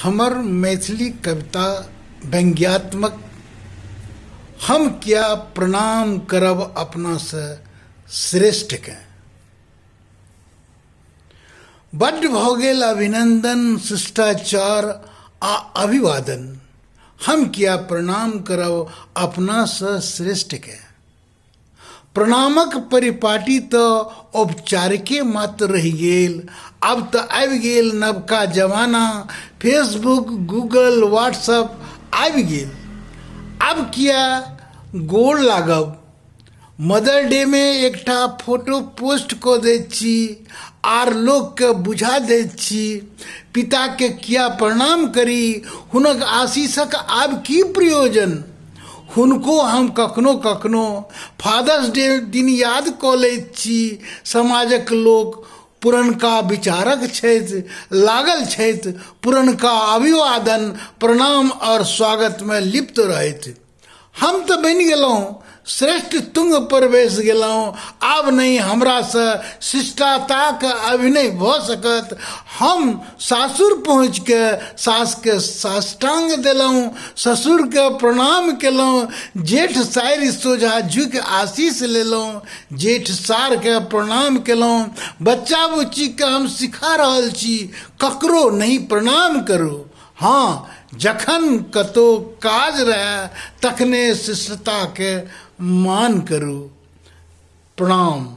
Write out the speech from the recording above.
हमर मैथिली कविता व्यंग्यात्मक हम किया प्रणाम करब अपनासँ श्रेष्ठकेँ। बड्ड भऽ गेल अभिनन्दन, शिष्टाचार आ अभिवादन। हम किया प्रणाम करब अपनासँ श्रेष्ठकेँ। प्रणामक परिपाटी तऽ औपचारिके मात्र रहि गेल। आब तऽ आबि गेल नवका जमाना, फेसबुक, गूगल, व्हाट्सअप आबि गेल। आब किया गोड़ लागब। मदर डे मे एकटा फोटो पोस्ट कऽ दैत छी आर लोकके बुझा दैत छी। पिताके किया प्रणाम करी, हुनक आशीषक आब की प्रयोजन। हुनको हम कखनो कखनो फादर्स डे दिन याद कऽ लैत छी। समाजक लोक पुरनका विचारक छथि, लागल छथि पुरनका अभिवादन, प्रणाम आओर स्वागतमे लिप्त रहथि। हम तऽ बनि गेलहुँ श्रेष्ठ, तुंग पर बैस गेलहुँ। आब नहि हमरासँ शिष्टताक अभिनय भऽ सकत। हम सासुर पहुँच के सासके साष्टांग देलहुँ, ससुरके प्रणाम केलहुँ, जेठ सारि सोझा झुकि आशीष लेलहुँ, जेठ सारके प्रणाम केलहुँ। बच्चा बुच्चीके हम सिखा रहल छी, ककरो नहि प्रणाम करू। हँ, जखन कतौ काज रहए तखने शिष्टताके मान करू। प्रणाम।